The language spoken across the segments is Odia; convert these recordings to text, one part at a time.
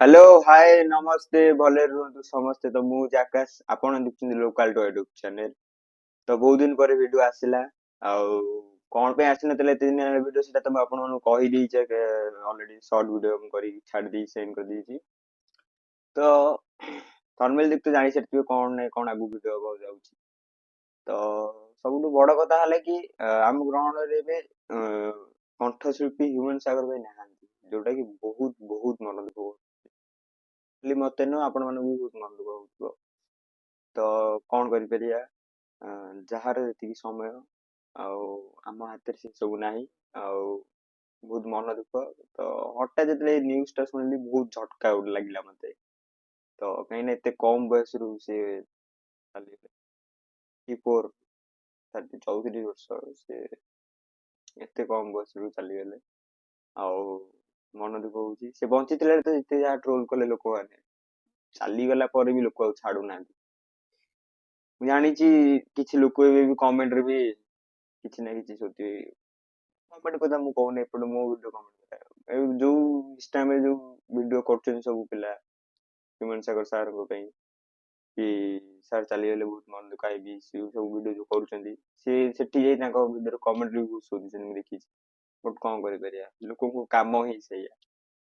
ହ୍ୟାଲୋ, ହାଏ, ନମସ୍ତେ, ଭଲରେ ରୁହନ୍ତୁ ସମସ୍ତେ। ତ ମୁଁ ହଉଛି ଆକାଶ, ଆପଣ ଦେଖୁଛନ୍ତି ଲୋକାଲ ଟୁ ୟୁଟ୍ୟୁବ ଚ୍ୟାନେଲ। ତ ବହୁତ ଦିନ ପରେ ଭିଡିଓ ଆସିଲା, ଆଉ କଣ ପାଇଁ ଆସିନଥିଲା ଏତେ ଦିନ ହେଲା ଭିଡିଓ ସେଟା ତ ମୁଁ ଆପଣମାନଙ୍କୁ କହିଦେଇଛି ଅଲରେଡି। ସର୍ଟ ଭିଡିଓ ମୁଁ କରିକି ଛାଡ଼ି ଦେଇଛି, ସେଣ୍ଡ କରିଦେଇଛି। ତ ଥମ୍ବନେଲ ଦେଖି ତ ଜାଣି ସାରିଥିବେ କଣ ନାହିଁ କଣ ଆଗକୁ ଭିଡିଓ ହବାକୁ ଯାଉଛି। ତ ସବୁଠୁ ବଡ କଥା ହେଲା କି ଆମ ଗ୍ରହଣରେ ଏବେ କଣ୍ଠଶିଳ୍ପୀ ହ୍ୟୁମାନ ସାଗର ଭାଇ ନାହାନ୍ତି, ଯୋଉଟା କି ବହୁତ ବହୁତ ମନ ଦୁଃଖ କରୁଛି। ଖାଲି ମତେ ନୁହଁ, ଆପଣମାନଙ୍କୁ ବି ବହୁତ ମନ ଦୁଃଖ ହଉଥିବ। ତ କଣ କରିପାରିବା, ଯାହାର ଯେତିକି ସମୟ ଆଉ ଆମ ହାତରେ ସେ ସବୁ ନାହିଁ, ଆଉ ବହୁତ ମନ ଦୁଃଖ। ତ ହଠାତ୍ ଯେତେବେଳେ ଏଇ ନ୍ୟୁଜ୍ ଟା ଶୁଣିଲି ବହୁତ ଝଟକା ଗୋଟେ ଲାଗିଲା ମତେ। ତ କାହିଁକିନା ଏତେ କମ ବୟସରୁ ସେ ଚାଲିଗଲେ, 34, 34 ବର୍ଷ, ସେ ଏତେ କମ ବୟସରୁ ଚାଲିଗଲେ, ଆଉ ମନ ଦୁଃଖ ହଉଛି। ସେ ବଞ୍ଚିଥିଲେ ତ ଯେତେ ଯାହା ଟ୍ରୋଲ କଲେ ଲୋକମାନେ, ଚାଲିଗଲା ପରେ ବି ଲୋକ ଆଉ ଛାଡୁନାହାନ୍ତି। ମୁଁ ଜାଣିଛି କିଛି ଲୋକ ଏବେ ବି କମେଣ୍ଟରେ ବି କିଛି ନା କିଛି ଶୋଧିବେ। କମେଣ୍ଟ କଥା ମୁଁ କହୁନି, ଏପଟେ ମୋ ଭିଡିଓ କମେଣ୍ଟ କଥା, ଏ ଯୋଉ ଇନଷ୍ଟାଗ୍ରାମରେ ଯୋଉ ଭିଡିଓ କରୁଛନ୍ତି ସବୁ ପିଲା ହ୍ୟୁମାନ ସାଗର ସାରଙ୍କ ପାଇଁ କି ସାର୍ ଚାଲିଗଲେ ବହୁତ ମନ ଦୁଃଖ, I ବି ସେ ସବୁ ଭିଡିଓ ଯୋଉ କରୁଛନ୍ତି, ସେ ସେଠି ଯାଇ ତାଙ୍କ ଭିଡିଓରେ କମେଣ୍ଟ ବି ବହୁତ ଶୋଧୁଛନ୍ତି, ମୁଁ ଦେଖିଛି। ବଟ୍ କଣ କରିପାରିବା, ଲୋକଙ୍କ କାମ ହିଁ ସେଇଆ।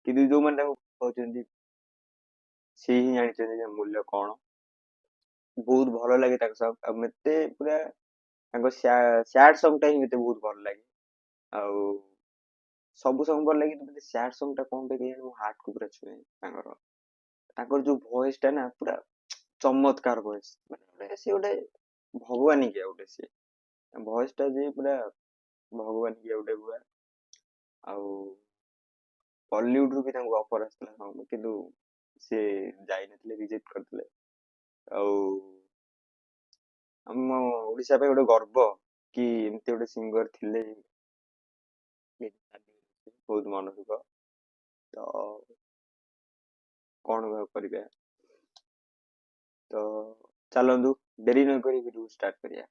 କିନ୍ତୁ ଯୋଉମାନେ ତାଙ୍କୁ କହୁଛନ୍ତି ସେ ହିଁ ଜାଣିଛନ୍ତି ଯେ ମୂଲ୍ୟ କଣ। ବହୁତ ଭଲ ଲାଗେ ତାଙ୍କ ସହ, ଆଉ ମତେ ପୁରା ତାଙ୍କ ସ୍ୟାଡ ସଙ୍ଗ ଟା ହିଁ ମତେ ବହୁତ ଭଲ ଲାଗେ। ଆଉ ସବୁ ସଙ୍ଗ ଭଲ ଲାଗେ, କିନ୍ତୁ ମତେ ସ୍ୟାଡ ସଙ୍ଗ ଟା କଣ ପାଇଁ କେଜାଣି ମୋ ହାର୍ଟ କୁ ପୁରା ଛୁଏଁ। ତାଙ୍କର ଯୋଉ ଭଏସ ଟା ନା ପୁରା ଚମତ୍କାର ଭଏସ, ମାନେ ସେ ଗୋଟେ ଭଗବାନିକିଆ ଗୋଟେ, ସେ ଭଏସ ଟା ଯେ ପୁରା ଭଗବାନିକିଆ ଗୋଟେ ପୁରା। ଆଉ ବଲିଉଡ ରୁ ବି ତାଙ୍କୁ ଅଫର ଆସିଥିଲା ସଙ୍ଗ, କିନ୍ତୁ ସେ ଯାଇନଥିଲେ, ରିଜେକ୍ଟ କରିଥିଲେ। ଆଉ ଆମ ଓଡିଶା ପାଇଁ ଗୋଟେ ଗର୍ବ କି ଏମିତି ଗୋଟେ ସିଙ୍ଗର ଥିଲେ, ବହୁତ ମନ ଦୁଃଖ। ତ କଣ ଆଉ କରିବା, ତ ଚାଲନ୍ତୁ ଡେରି ନ କରି ଭିଡିଓ ଷ୍ଟାର୍ଟ କରିବା।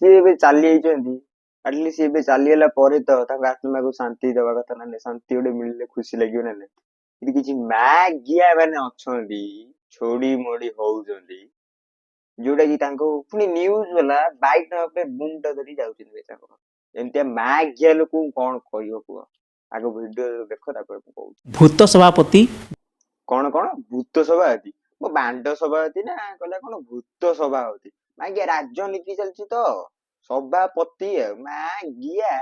ସିଏ ଏବେ ଚାଲି ଯାଇଛନ୍ତି, ଆଟଲିଷ୍ଟ ଏବେ ଚାଲିଗଲା ପରେ ତ ତାଙ୍କ ଆତ୍ମାକୁ ଶାନ୍ତି ଦବା କଥା ନା ନାଇଁ? ଶାନ୍ତି ଗୋଟେ ମିଳିଲେ ଖୁସି ଲାଗିବ ନା ନାଇଁ? କିନ୍ତୁ କିଛି ମାଗିଆ ମାନେ ଅଛନ୍ତି ଛୋଡି ମୋଡି ହଉଛନ୍ତି, ଯୋଉଟା କି ତାଙ୍କୁ ପୁଣି ନ୍ୟୁଜ ବାଲା ବାଇକ୍ ନବା ପାଇଁ ବୁମ୍ ଟା ଧରି ଯାଉଛନ୍ତି ଭାଇ ତାଙ୍କ। ଏମିତିଆ ମାଗିଆ ଲୋକଙ୍କୁ କଣ କହିବ କୁହ? ଆଗ ଭିଡିଓ ଦେଖ, ତାପରେ ମୁଁ କହୁଛି। ଭୂତ ସଭାପତି କଣ କଣ ଭୂତ ସଭାପତି? ମୋ ବାଣ୍ଡ ସଭାପତି ନା କହିଲା କଣ ଭୂତ ସଭାପତି? ମାଗିଆ ରାଜନୀତି ଚାଲିଛି ତ ସଭାପତି ଆଉ ମାଗିଆ।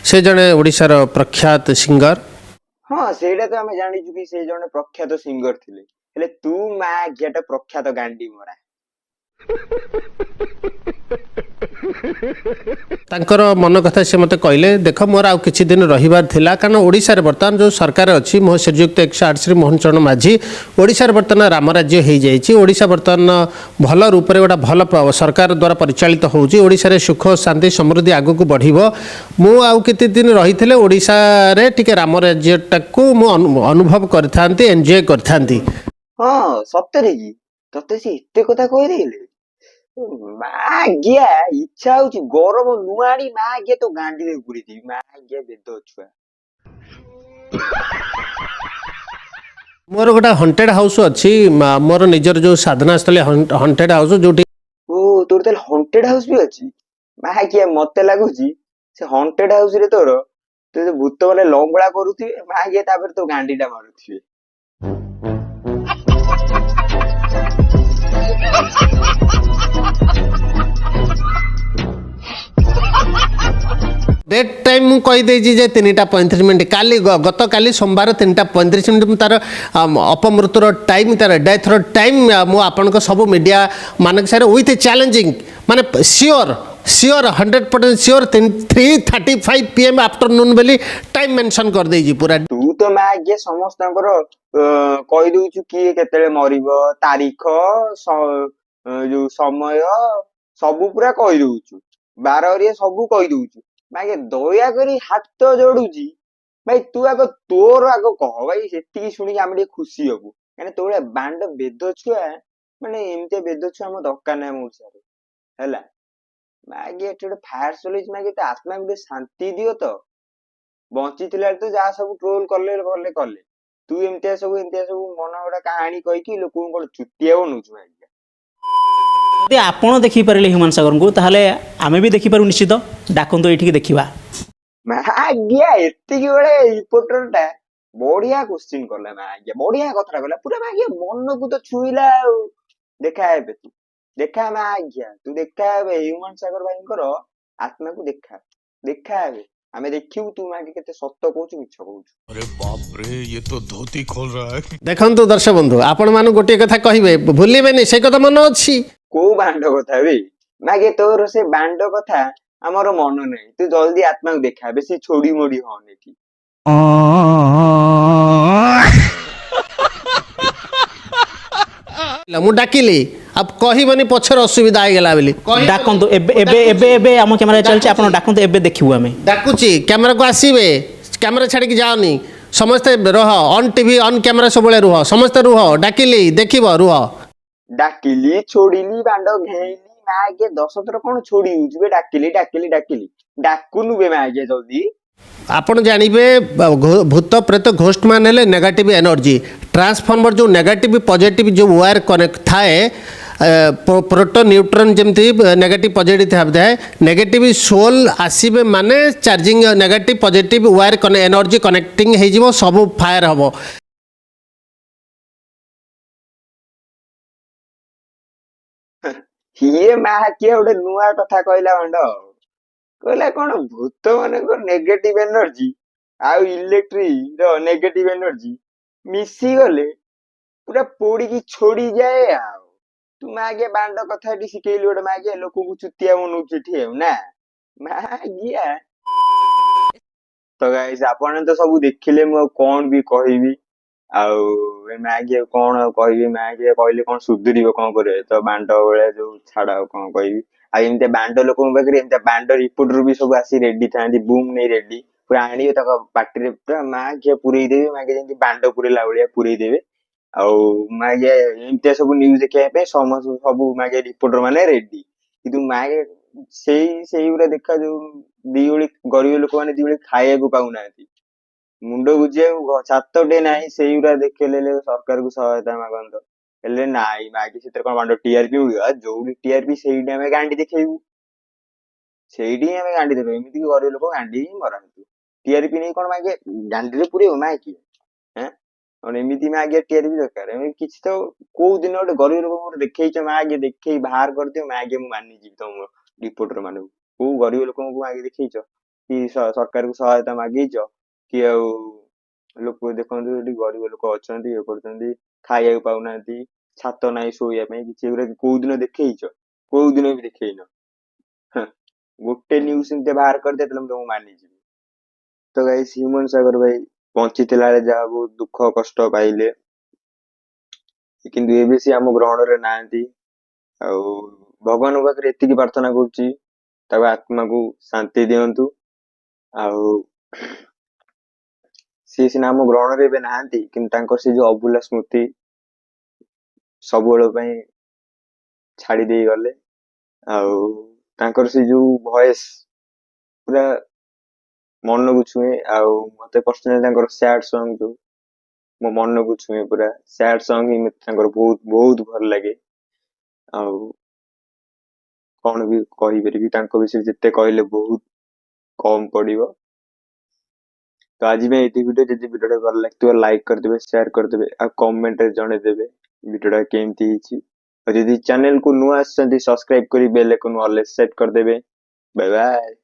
ସେ ଜଣେ ଓଡ଼ିଶାର ପ୍ରଖ୍ୟାତ ସିଙ୍ଗର। ହଁ, ସେଇଟା ତ ଆମେ ଜାଣିଛୁ କି ସେ ଜଣେ ପ୍ରଖ୍ୟାତ ସିଙ୍ଗର ଥିଲେ, ହେଲେ ତୁ ମାଗିଆଟା ପ୍ରଖ୍ୟାତ ଗାଣ୍ଡି ମରା। ତାଙ୍କର ମନ କଥା ସେ ମୋତେ କହିଲେ, ଦେଖ ମୋର ଆଉ କିଛି ଦିନ ରହିବାର ଥିଲା, କାରଣ ଓଡ଼ିଶାରେ ବର୍ତ୍ତମାନ ଯେଉଁ ସରକାର ଅଛି, ମୋ ଶ୍ରୀଯୁକ୍ତ 108 ଶ୍ରୀ ମୋହନ ଚରଣ ମାଝୀ, ଓଡ଼ିଶାରେ ବର୍ତ୍ତମାନ ରାମରାଜ୍ୟ ହେଇଯାଇଛି। ଓଡ଼ିଶା ବର୍ତ୍ତମାନ ଭଲ ରୂପରେ ଗୋଟେ ଭଲ ସରକାର ଦ୍ୱାରା ପରିଚାଳିତ ହେଉଛି। ଓଡ଼ିଶାରେ ସୁଖ ଶାନ୍ତି ସମୃଦ୍ଧି ଆଗକୁ ବଢ଼ିବ। ମୁଁ ଆଉ କେତେ ଦିନ ରହିଥିଲେ ଓଡ଼ିଶାରେ ଟିକେ ରାମରାଜ୍ୟଟାକୁ ମୁଁ ଅନୁଭବ କରିଥାନ୍ତି, ଏନ୍ଜୟ କରିଥାନ୍ତି। ହଁ, ସତରେ କି ତତେ ସେ ଏତେ କଥା କହିଦେଲେ? ମାଗିଆ ଇଚ୍ଛା ହଉଛି ଗରମ ନୂଆ ଆଣି ମାଗିଆ ତୋ ଗାଣ୍ଡିରେ ପୁରେଇଦେବି, ମାଗିଆ ବେଦ ଛୁଆ। ମୋର ଗୋଟେ ହଣ୍ଟେଡ୍ ହାଉସ୍ ଅଛି, ମୋର ନିଜର ଯୋଉ ସାଧନାସ୍ଥଳୀ ହଣ୍ଟେଡ୍ ହାଉସ୍, ଯୋଉଠି ଓ ତୋର ତାହେଲେ ହଣ୍ଟେଡ୍ ହାଉସ୍ ବି ଅଛି ମାଗିଆ। ମତେ ଲାଗୁଛି ସେ ହଣ୍ଟେଡ୍ ହାଉସ୍ ରେ ତୋର ତୋ ଯୋଉ ଭୂତ ମାନେ ଲଙ୍ଗଳା କରୁଥିବେ ମାଗିଆ, ତାପରେ ତୋ ଗାଣ୍ଡିଟା ମାରୁଥିବେ। ଡେଟ୍ ଟାଇମ୍ ମୁଁ କହିଦେଇଛି ଯେ 3ଟା 35 ମିନିଟ୍ କାଲି, ଗତକାଲି ସୋମବାର 3ଟା 35 ମିନିଟ୍ ମୁଁ ତାର ଅପମୃତ୍ୟୁର ଟାଇମ୍, ତାର ଡେଥ୍ର ଟାଇମ୍ ମୁଁ ଆପଣଙ୍କ ସବୁ ମିଡ଼ିଆ ମାନଙ୍କ ସାଙ୍ଗରେ ୱିଥ୍ ଚ୍ୟାଲେଞ୍ଜିଂ, ମାନେ sure sure 100% sure 3:35 P M afternoon ବୋଲି ଟାଇମ୍ ମେନସନ୍ କରିଦେଇଛି ପୁରା। ତୁ ତ ମାଗିଆ ସମସ୍ତଙ୍କର କହିଦଉଛୁ କିଏ କେତେବେଳେ ମରିବ, ତାରିଖ, ଯୋଉ ସମୟ ସବୁ ପୁରା କହିଦଉଛୁ, ବାର ହରିଆ ସବୁ କହିଦଉଛୁ। ଭାଇ ଦୟାକରି ହାତ ଯୋଡୁଛି ଭାଇ, ତୁ ଆଗ ତୋର ଆଗ କହ ଭାଇ, ସେତିକି ଶୁଣିକି ଆମେ ଟିକେ ଖୁସି ହବୁ। କାହିଁକିନା ତୋ ଭଳିଆ ବାଣ୍ଡ ବେଦ ଛୁଆ, ମାନେ ଏମିତିଆ ବେଦ ଛୁଆ ଆମ ଦରକାର ନାହିଁ ଆମ ଓଡ଼ିଶାରେ, ହେଲା। ମାଗି ଏଠି ଗୋଟେ ଫାୟାର ଚଲେଇଛି, ମାଗି ତା ଆତ୍ମାକୁ ଟିକେ ଶାନ୍ତି ଦିଅ ତ। ବଞ୍ଚିଥିଲା ବେଳେ ତ ଯାହା ସବୁ ଟ୍ରୋଲ କଲେ କଲେ କଲେ, ତୁ ଏମିତିଆ ସବୁ ମନ ଗୋଟା କାହାଣୀ କହିକି ଲୋକଙ୍କୁ କଣ ଚୁତିଆ ବନଉଛୁ ମାଗିଆ? ଯଦି ଆପଣ ଦେଖିପାରିଲେ ହ୍ୟୁମାନ ସାଗରଙ୍କୁ, ତାହେଲେ ଆମେ ବି ଦେଖିପାରୁ ନିଶ୍ଚିତ। ଡାକନ୍ତୁ ଏଇଠିକି, ଦେଖିବା। ମାଗିଆ ଏତିକି ବେଳେ ରିପୋର୍ଟର ଟା ବଢିଆ କୋଶ୍ଚିନ୍ କଲା। ମାଗିଆ ବଢିଆ କଥାଟା କଲା ପୁରା, ମାଗିଆ ମନକୁ ତ ଛୁଇଁଲା। ଆଉ ଦେଖା ଏବେ ତୁ ଦେଖା, ମାଗିଆ ତୁ ଦେଖା ଏବେ ହ୍ୟୁମାନ ସାଗର ଭାଇଙ୍କର ଆତ୍ମାକୁ ଦେଖା, ଦେଖା ଏବେ ଆମେ ଦେଖିବୁ ତୁ ମାଗି କେତେ ସତ କହୁଛୁ ମିଛ କହୁଛୁ। अरे बाप रे, ये तो धोती खोल रहा है। ଦେଖନ୍ତୁ ଦର୍ଶକ ବନ୍ଧୁ, ଆପଣମାନଙ୍କୁ ଗୋଟିଏ କଥା କହିବେ, ଭୁଲିବେନି, ସେ କଥା ମନେ ଅଛି? କୋଉ ବାଣ୍ଡ କଥା ବେ ମାଗେ? ତୋର ସେ ବାଣ୍ଡ କଥା ଆମର ମନ ନାହିଁ। ତୁ ଜଲ୍ଦି ଆତ୍ମାକୁ ଦେଖା, ବେଶୀ ଛୋଡି ମୋଡି ହନି ଏଠି। ମୁଁ ଡାକିଲି, ଆଉ କହିବନି ପଛରେ ଅସୁବିଧା ହେଇଗଲା ବୋଲି। ଡାକନ୍ତୁ ଏବେ ଏବେ ଏବେ ଏବେ ଆମ କ୍ୟାମେରା ଚାଲିଛି, ଆପଣ ଡାକନ୍ତୁ, ଏବେ ଦେଖିବୁ ଆମେ। ଡାକୁଛି, କ୍ୟାମେରାକୁ ଆସିବେ, କ୍ୟାମେରା ଛାଡ଼ିକି ଯାଅନି। ସମସ୍ତେ ରୁହ, ଅନ୍ ଟିଭି ଅନ୍ କ୍ୟାମେରା ସବୁବେଳେ ରୁହ, ସମସ୍ତେ ରୁହ। ଡାକିଲି, ଦେଖିବ, ରୁହ। ଡାକିଲି, ଛୋଡିଲି, ବାଣ୍ଡ ଘେଇଲି, ମାଗେ 10 ଥର କଣ ଛୋଡି ହଉଛି ବେ? ଡାକିଲି ଡାକିଲି ଡାକିଲି, ଡାକୁନୁ ବେ ମାଗେ ଜଲ୍ଦି। ଆପଣ ଜାଣିବେ, ଭୂତ ପ୍ରେତ ଘୋଷ୍ଟ ମାନ ହେଲେ ନେଗେଟିଭ୍ ଏନର୍ଜି। ଟ୍ରାନ୍ସଫର୍ମର ଯେଉଁ ନେଗେଟିଭ୍ ପଜିଟିଭ୍ ଯେଉଁ ୱାୟାର କନେକ୍ଟ ଥାଏ, ପ୍ରୋଟୋ ନ୍ୟୁଟ୍ରନ୍ ଯେମିତି ନେଗେଟିଭ୍ ପଜିଟିଭ୍ ଥାଏ, ନେଗେଟିଭ୍ ସୋଲ୍ ଆସିବେ ମାନେ charging negative positive wire energy connecting ହେଇଯିବ, ସବୁ ଫାୟାର ହେବ। ଇଏ ମା କିଏ ଗୋଟେ ନୂଆ କଥା କହିଲା ବାଣ୍ଡ। କହିଲା କଣ ଭୂତ ମାନଙ୍କ ନେଗେଟିଭ ଏନର୍ଜି ଆଉ ଇଲେକ୍ଟ୍ରିକ ର ନେଗେଟିଭ ଏନର୍ଜି ମିଶିଗଲେ ପୁରା ପୋଡିକି ଛୋଡିଯାଏ। ଆଉ ତୁ ମାଗେ ବାଣ୍ଡ କଥା ଏଠି ଶିଖେଇଲୁ ଗୋଟେ, ମାଗିଆ ଲୋକଙ୍କୁ ଚୁତିଆ ବନଉଛୁ ଏଠି ଆଉ ନା ମାଗିଆ। ତ ଗାଇସ୍, ଆପଣ ତ ସବୁ ଦେଖିଲେ, ମୁଁ ଆଉ କଣ ବି କହିବି? ଆଉ ଏ ମାଗିଆ କଣ ଆଉ କହିବି? ମାଗିଆ କହିଲେ କଣ ସୁଧୁରିବ, କଣ କରିବ? ତ ବାଣ୍ଡ ଭଳିଆ ଯୋଉ, ଛାଡ, ଆଉ କଣ କହିବି? ଆଉ ଏମିତିଆ ବାଣ୍ଡ ଲୋକଙ୍କ ପାଖରେ ଏମିତିଆ ବାଣ୍ଡ ରିପୋର୍ଟର ବି ସବୁ ଆସି ରେଡି ଥାନ୍ତି, ବୁମ୍ ନେଇ ରେଡି ପୁରା। ଆଣିବେ ତାଙ୍କ ପାଟିରେ ପୁରା ମାଗିଆ ପୁରେଇ ଦେବେ, ମାଗିଆ ଯେମିତି ବାଣ୍ଡ ପୁରେଇଲା ଭଳିଆ ପୁରେଇ ଦେବେ। ଆଉ ମାଗିଆ ଏମିତିଆ ସବୁ ନ୍ୟୁଜ ଦେଖିବା ପାଇଁ ସମସ୍ତେ ସବୁ ମାଗିଆ ରିପୋର୍ଟର ମାନେ ରେଡି। କିନ୍ତୁ ମାଗିଆ ସେଇଗୁରା ଦେଖା, ଯୋଉ ଦି ଓଳି ଗରିବ ଲୋକମାନେ ଦି ଓଳି ଖାଇବାକୁ ପାଉନାହାନ୍ତି, ମୁଣ୍ଡ ଗୁଜିବାକୁ ଛାତଟେ ନାହିଁ, ସେଇଗୁରା ଦେଖେଇଲେ ସରକାରକୁ ସହାୟତା ମାଗନ୍ତ ହେଲେ ନାଇଁ। ମାଗି ସେଥିରେ କଣ ବାଣ୍ଡ ଟିଆରପି ମିଳିବ? ଆଉ ଯୋଉଠି ଟିଆରପି ସେଇଠି ଆମେ ଗାଣ୍ଡି ଦେଖେଇବୁ, ସେଇଠି ହିଁ ଆମେ ଗାଣ୍ଡି ଦେଖେଇବୁ। ଏମିତି କି ଗରିବ ଲୋକ ଗାଣ୍ଡି ହିଁ ମରାନ୍ତୁ, ଟିଆରପି ନେଇ କଣ ମାଗେ ଗାଣ୍ଡିରେ ପୁରେଇବ ମାଗି? ଏଁ, କଣ ଏମିତି ମାଗିଆ ଟିଆରପି ଦରକାର? ଏମିତି କିଛି ତ କୋଉ ଦିନ ଗୋଟେ ଗରିବ ଲୋକଙ୍କୁ ଦେଖେଇଛ ମାଗେ? ଦେଖେଇ ବାହାର କରିଦିଅ ମାଗେ, ମୁଁ ମାନିଯିବି ତମ ରିପୋର୍ଟର ମାନଙ୍କୁ। କୋଉ ଗରିବ ଲୋକଙ୍କୁ ମାଗି ଦେଖେଇଛ କି ସରକାରକୁ ସହାୟତା ମାଗିଛ କି? ଆଉ ଲୋକ ଦେଖନ୍ତୁ, ଏଠି ଗରିବ ଲୋକ ଅଛନ୍ତି, ଇଏ କରୁଛନ୍ତି, ଖାଇବାକୁ ପାଉନାହାନ୍ତି, ଛାତ ନାହିଁ ଶୋଇବା ପାଇଁ କିଛି, ଏଗୁରା କୋଉ ଦିନ ଦେଖେଇଛ? କୋଉ ଦିନ ବି ଦେଖେଇନ। ହଁ, ଗୋଟେ ନ୍ୟୁଜ ଏମିତି ବାହାର କରିଦିଅ, ମୁଁ ତମକୁ ମାନିଯିବି। ତ ଗାଇସ୍, ହ୍ୟୁମାନ ସାଗର ଭାଇ ବଞ୍ଚିଥିଲା ବେଳେ ଯାହା ବହୁତ ଦୁଃଖ କଷ୍ଟ ପାଇଲେ, କିନ୍ତୁ ଏବେ ସେ ଆମ ଗ୍ରହଣରେ ନାହାନ୍ତି। ଆଉ ଭଗବାନଙ୍କ ପାଖରେ ଏତିକି ପ୍ରାର୍ଥନା କରୁଛି, ତାକୁ ଆତ୍ମାକୁ ଶାନ୍ତି ଦିଅନ୍ତୁ। ଆଉ ସିଏ ସିନା ଆମ ଗ୍ରହଣରେ ଏବେ ନାହାନ୍ତି, କିନ୍ତୁ ତାଙ୍କର ସେ ଯୋଉ ଅଭୁଲା ସ୍ମୃତି ସବୁବେଳ ପାଇଁ ଛାଡି ଦେଇ ଗଲେ। ଆଉ ତାଙ୍କର ସେ ଯୋଉ ଭଏସ ପୁରା ମନକୁ ଛୁଏଁ। ଆଉ ମତେ ପର୍ସନାଲି ତାଙ୍କର ସ୍ୟାଡ ସଙ୍ଗ ଯୋଉ ମୋ ମନକୁ ଛୁଏଁ ପୁରା, ସ୍ୟାଡ ସଙ୍ଗ ହିଁ ମତେ ତାଙ୍କର ବହୁତ ବହୁତ ଭଲ ଲାଗେ। ଆଉ କଣ ବି କହିପାରିବି ତାଙ୍କ ବିଷୟରେ? ଯେତେ କହିଲେ ବହୁତ କମ ପଡିବ। ତ ଆଜି ପାଇଁ ଏତିକି ଭିଡିଓ। ଯଦି ଭିଡିଓଟା ଭଲ ଲାଗିଥିବ, ଲାଇକ୍ କରିଦେବେ, ସେୟାର କରିଦେବେ ଆଉ କମେଣ୍ଟରେ ଜଣେଇଦେବେ ଭିଡିଓଟା କେମିତି ହେଇଛି। ଆଉ ଯଦି ଚ୍ୟାନେଲକୁ ନୂଆ ଆସିଛନ୍ତି, ସବସ୍କ୍ରାଇବ କରି ବେଲ୍ ଆଇକନ୍ ଅଲ୍ ସେଟ୍ କରିଦେବେ। Bye bye.